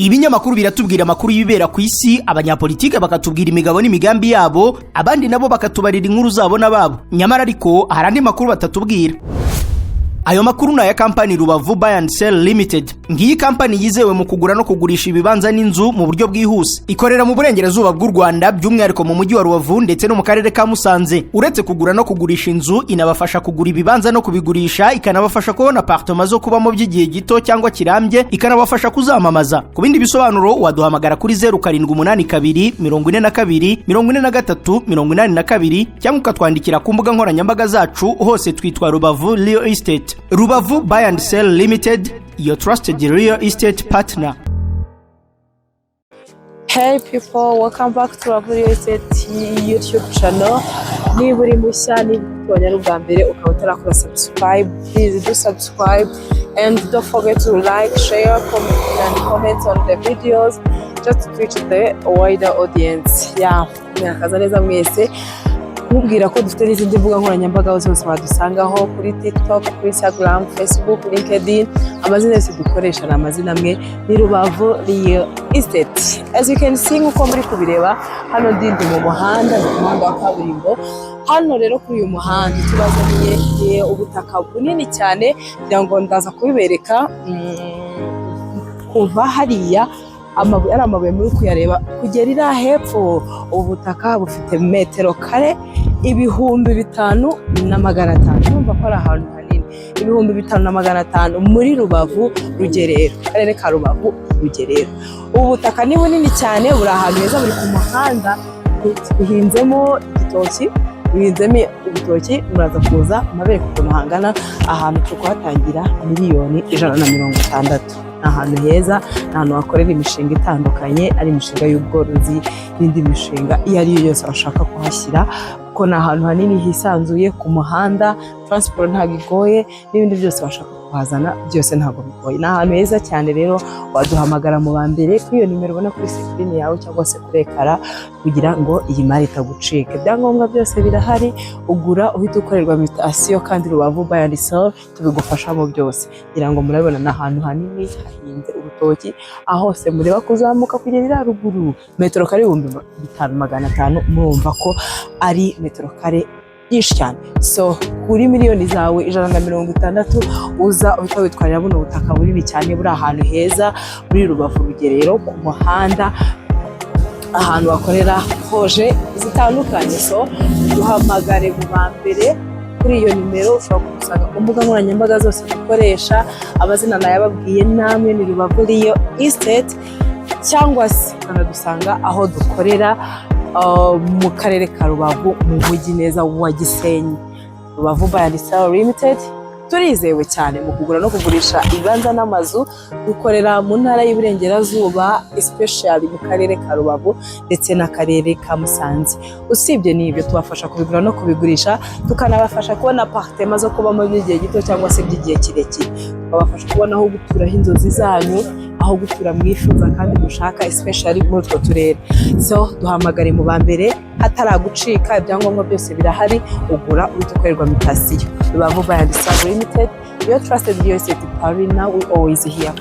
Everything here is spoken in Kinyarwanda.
Ibinyamakuru biratubwira amakuru y'ibibera ku isi, abanyapolitike bakatubwira imigabo n'imigambi yabo, abandi nabo bakatubarira inkuru zabo n'ababo. Nyamara ariko hari andi makuru batatubwira. Ayo makuru ni aya kampani Rubavu Buy and Sell Limited. Ngiyi kampani yizewe mu kugura no kugurisha ibibanza n'inzu mu buryo bwihuse. Ikorera mu burengerazuba bw'u Rwanda, by'umwihariko mu mujyi wa Rubavu ndetse no mu karere ka Musanze. Uretse kugura no kugurisha inzu, inabafasha kugura ibibanza no kubigurisha, ikanabafasha kubona apartema zo kubamo by'igihe gito cyangwa kirambye, ikanabafasha kuzamamaza. Ku bindi bisobanuro waduhamagara kuri 0782 42 43 82, cyangwa ukatwandikira ku mbuga nkoranyambaga zacu. Hose twitwa Rubavu Real Estate. Rubavu Buy and Sell Limited, your trusted real estate partner. Hey people, welcome back to Rubavu Real Estate YouTube channel. Niba uri mushya, niba utubonye ari ubwa mbere, ukaba utarakora subscribe, please do subscribe and don't forget to like, share, comment and comment on the videos just to reach the wider audience. Yeah, mwakaza neza mwese. Nkubwira ko dufite n'izindi mbuga nkoranyambaga zose wadusangaho: kuri TikTok, kuri Instagram, Facebook, LinkedIn. Amazina yose dukoresha ni amazina amwe, ni Rubavu Real Estate. As you can see, nk'uko muri kubireba hano, ndi mu muhanda, ni ku muhanda wa kaburimbo. Hano rero kuri uyu muhanda tubazaniye ubutaka bunini cyane, kugira ngo ndaza kubibereka. Kuva hariya amabuye ari amabuye muri kuyareba kugera iriya hepfo, ubu butaka bufite metero kare 5500. Urumva ko ari ahantu hanini, 5500, muri Rubavu Rugerero, Karere ka Rubavu Rugerero. Ubu butaka ni bunini cyane, buri ahantu heza, buri ku muhanda, buhinzemo igitoki, buhinzemo urutoki. Muraza kuza mabereka ukuntu hangana. Ahantu turi kuhatangira miliyoni 160. Ni ahantu heza, ni ahantu hakorera imishinga itandukanye, ari imishinga y'ubworozi n'indi mishinga iyo ari yo yose washaka kuhashyira, kuko ni ahantu hanini hisanzuye ku muhanda, transport ntabwo igoye, n'ibindi byose washaka kuhazana byose ntabwo bigoye. Ni ahantu heza cyane. Rero waduhamagara mu ba mbere kuri iyo nimero ubona kuri screen yawe cyangwa se kuri écran, kugira ngo iyi mari itagucika. Ibyangombwa byose birahari, ugura uhita ukorerwa mutation, kandi Rubavu Buy and Sell tubigufashamo byose. Ngira ngo murabibona, ni ahantu hanini hahinze urutoki, aho hose mureba kuzamuka kugera iriya ruguru, metero kare 5500. Murumva ko ari metero kare nyinshi cyane. So kuri miliyoni zawe 160 uza uhita witwarira buno butaka bunini cyane, buri ahantu heza muri Rubavu Rugerero, ku muhanda, ahantu bakorera projet zitandukanye. So duhamagare mu ba mbere kuri iyo nimero. Ushobora kudusanga ku mbuga nkoranyambaga zose dukoresha, amazina nayababwiye namwe, ni Rubavu Real Estate, cyangwa se ukanadusanga aho dukorera mu karere ka Rubavu, mu mujyi neza wa Gisenyi. Rubavu Buy and Sell Limited, turizewe cyane mu kugura no kugurisha ibibanza n'amazu. Dukorera mu ntara y'Iburengerazuba, especially mu karere ka Rubavu ndetse n'akarere ka Musanze. Usibye n'ibyo, tubafasha kubigura no kubigurisha, tukanabafasha kubona apartema zo kubamo by'igihe gito cyangwa se by'igihe kirekire, tukabafasha kubona aho guturaho inzozi zanyu, aho gutura mwifuza kandi mushaka, especially muri utwo turere. So duhamagare mu ba mbere hataragucika. Ibyangombwa byose birahari, ugura uhita ukorerwa mutation. Rubavu Buy and Sell Limited, your trusted real estate partner, we always here.